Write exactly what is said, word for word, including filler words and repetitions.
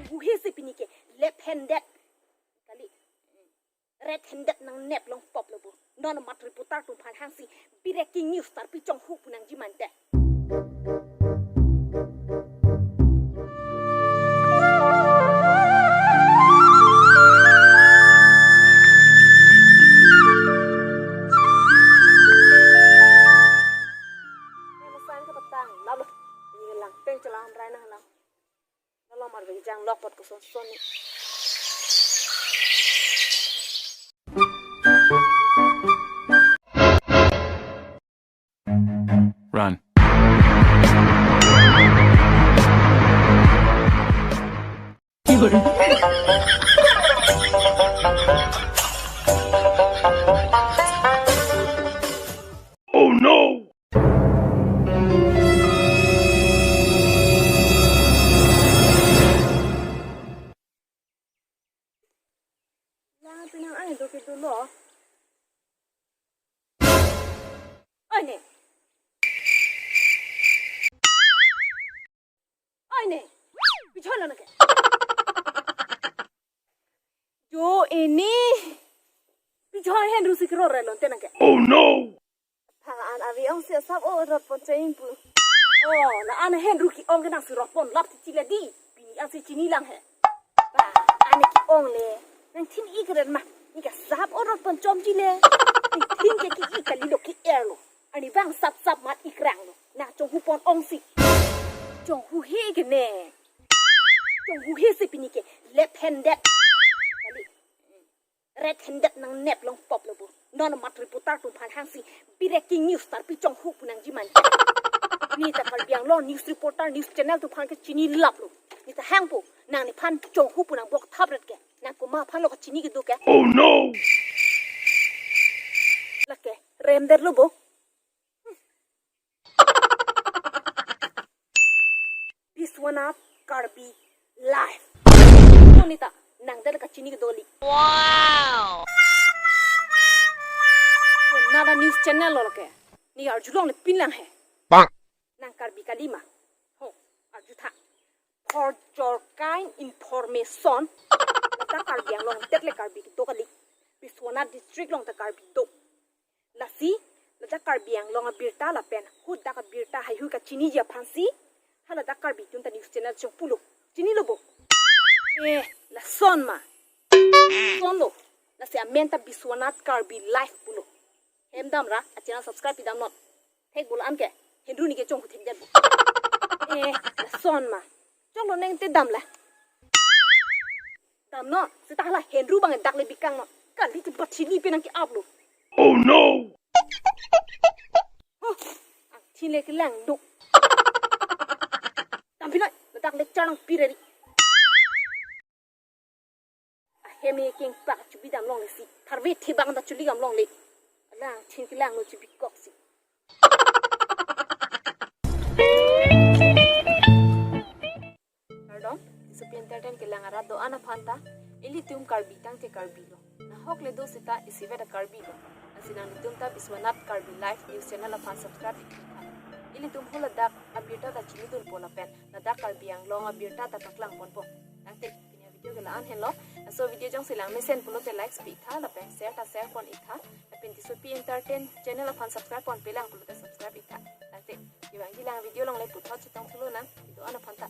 Huhe si pini ke left handed kali, red handed nangnep longpop lo bo. Non mat reporter atum aphan hangsi breaking news tarpi chonghu pu nangji mante. Masan ke petang, lalu. Ini lang, peng chelang rai nang lang. Lalu mar beng jang lok pot koson son ni. Run. Oh no! Yang pinang ai do ke do lo. Ai ne. Ai ne. Pi cholo na ke. Jo ini. Pi cholo Henry si kro re lon te na ke. Oh no. Tha an avi ong si asap o rot pon cheng pu. Oh, la an Henry ke-ong ke nang si rot pon lap si chile di. Pini an si chini lang he. Ba, an ke-ong le. Nangthin-ik ren ma. Ni ke asap o rot pon chom chile. Nangthin ke ke-ik kali lo ke-er lo. Ani bang sap sap mat-ik rang lo. Nang chonghu pon ong si. Chonghu he ke ne. Chonghu he si pini ke left handed kali, red handed nangnep longpop lo bo. Non mat reporter atum aphan hangsi breaking news tarpi chonghu pu nangji mante. Ni ta Karbi Anglong news reporter, news channel atum aphan ke chini lap lo. Ni ta hangpo, nang nephan chonghu pu nang bok thap ret ke. Nang komat aphan lo kachini kedo ke. Oh no! Lake, rem det lo bo. Biswanath Karbi Live. Nita, nang det kachini kedo kali. Wow. Nada news channel lo ke. Ni arjulong le pin lang he. Bang. Nang Karbi kali ma. Ho, arju tha. For your kind information, ladak Karbi Anglong det le Karbi kedo kali. Biswanath district along ta Karbi do. Lasi, ladak Karbi Anglong abirta lapen hadak abirta haihui kachiniji aphan si, ha ladak Karbi atum ta news channel chonghu pulo. Chini lo bo. Eh, lason ma. Son lo. Lasi amen ta Biswanath Karbi Live pulo. Hem damra, a channel subscribe pidam non. Thek bol an ke, Henry ni ke chonghu thek det bo. Eh, lason ma. Choklo neng te dam la. Dam non, seta hala Henry bang dak le bikang non. Kali te bathili pe nang ke-upload. Oh no! Huh, angthin le kelang do. Dam pinoi, ladak lecture nangpi reri. Ahem e kengpak chubi dam longle si. Tharve thebang ta chuli dam longle. Alang thin kelang lo chubi kok si. Kardom, Sopi Entertain kelang arat do-an aphan ta, ilitum Karbi tangte Karbi lo. Nahok le do seta isivet a-Karbi lo. Lasi nanglitum ta Biswanath Karbi Live News Channel aphan subscribe iktha. Ilitum haladak abirta ta chinidunpo lapen ladak Karbi Anglong abirta ta paklang ponpo. Tangte, pini a-video ke la-an henlo. Laso video jongsi lang mesen pulote likes pi iktha, lapen share ta share pon iktha. Lapen Sopi Entertain channel aphan subscribe ponpe lang pulote subscribe iktha. Tangte, kevangji lang video along le puthot chetong thulo nang, do-an aphan ta.